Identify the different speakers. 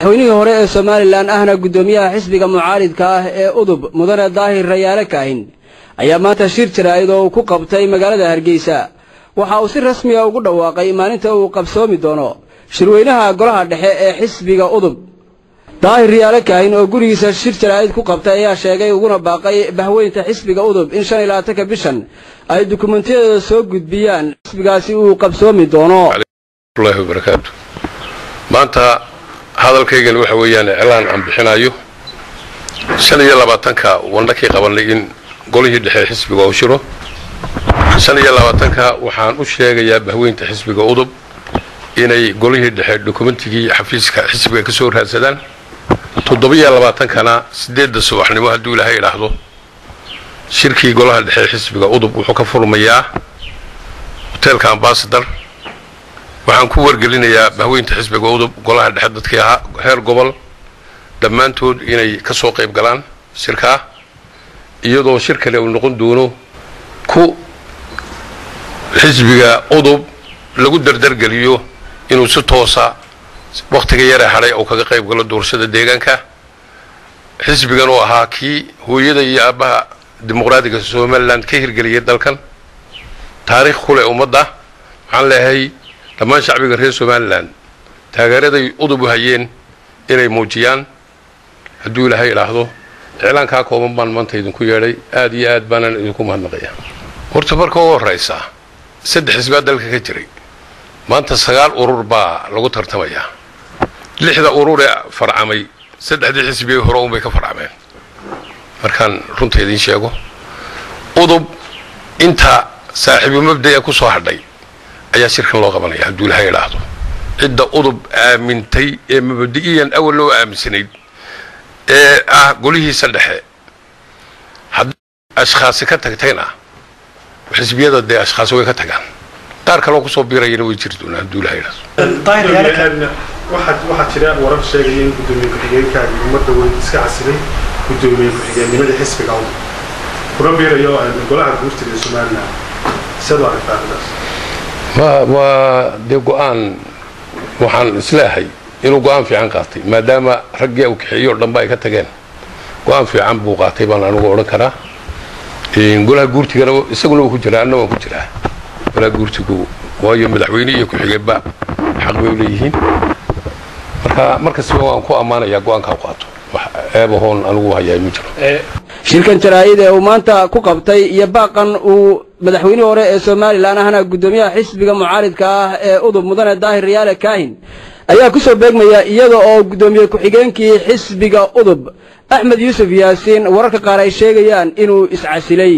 Speaker 1: Madaxweynihii hore ee Somalilan ahna guddoomiyaha xisbiga mucaaridka ah ee UDUB, Mudane Daahir Rayaale Kaahin, ayaa maanta shir jaraa'id oo uu ku qabtay magaalada Hargeysa waxa uu si rasmiya ugu dhawaaqay maalinta uu qabsoomi doono shirweynaha golaha dhexe ee xisbiga UDUB. Daahir Rayaale Kaahin oo gurigiisa shir jaraa'id ku qabtay ayaa sheegay uguna baaqay bahweynta xisbiga UDUB in 25-ka bishan ay dukumentiyadooda soo gudbiyaan, xisbigaasi uu qabsoomi doono.
Speaker 2: Barakaatu. Maanta hadalkaygan waxa weeyaan iclaan aan bixinayo 25-ka wandhakii qabanay in golihii dhexe xisbiga uu shiro 25-ka. Waxaan u sheegayaa bahweynta xisbiga UDUB inay golihii dhexe dokumentigii xafiiska xisbiga ka soo raadsadaan. 27-kana 8-da subaxnimo, hadduu Ilaahay idhaahdo, shirkii golaha dhexe xisbiga UDUB wuxuu ka furmayaa hoteelka Ambassador. Waxaan ku wargelinayaa bahweynta xisbiga UDUB, golaha dhexe dadkii ahaa, heer gobol, dhammaantood inay ka soo qayb galaan shirkaa, iyadoo shir kale uu noqon doono ku xisbiga UDUB lagu dardargeliyo inuu si toosa wakhtiga yare hadhay uu kaga qayb galo doorashada deegaanka. Xisbigan oo ahaa kii hooyada iyo aabbaha dimuqraadiga Somaliland ka hirgeliyay dalkan, taariikh ku leh ummadda, waxaan leeyahay dhammaan shacbiga reer Somaliland taageeraday UDUB u hayeen inay muujiyaan, hadduu Ilaahay idhaahdo. Iclaankaa kooban baan maanta idinku yeedhay, aad iyo aad baanaan idinku mahadnaqaya. Horta marka ugu horraysa, 3 xisbaa dalka ka jiray, maanta 9 urur baa lagu tartamayaa. 6-da urur ee farcamay 3-dii xisbiyay hore unbay ka farcameen. Markaan runta idiin sheego, UDUB inta saaxiibu mabda'a ku soo hadhay ayaa shirkan loo qabanaya, hadduu Ilaahay idhaahdo. Cidda UDUB aamintay ee mabadi'iyan awal loo aaminsanayd ee ah golihiisa dhexe, haddii ashkhaasi ka tagtayna, xisbiyada dee ashkhaasi way ka tagaan, qaar kaloo kusoo biirayana way jiri doonaan, hadduu Ilaahay
Speaker 3: idhaahdo. Waxaa jira warar sheegaya in gudoomiye ku-xigeenkaagii ummadda weyn iska casilay gudoomiye ku-xigeennimadii xisbiga UDUB, kuna biirayo golaha guurtida ee Somaliland. Sidaad u aragtaa arrintaas?
Speaker 2: Waa dee go-aan, waxaan isleehay inuu go-aan fiican qaatay, maadaama raggii uu kaxeeyo o dhanba ay ka tageen. Go-aan fiican buu qaatay baan anigu odhan karaa. Golaha guurtigana isaguna wuu ku jiraa, anna waan ku jiraa golaha guurtigu, waayo madaxweyne iyo ku-xigeenba xaq bay u leeyihiin. Marka markastaba waan ku ammaanayaa go-aankaa u qaato, wax eebahoon anigu hayaa ma jiro.
Speaker 1: Shirkan jaraa'id ee uu maanta ku qabtay iyo baaqan uu madaxweynihii hore ee Somalilan ahna guddoomiyaha xisbiga mucaaridka ah ee UDUB, Mudane Daahir Riyaale Kaahin, ayaa ku soo beegmaya iyada oo guddoomiye ku-xigeenkii xisbiga UDUB, Axmed Yuusuf Yaasiin, wararka qaar ay sheegayaan inuu iscasilay.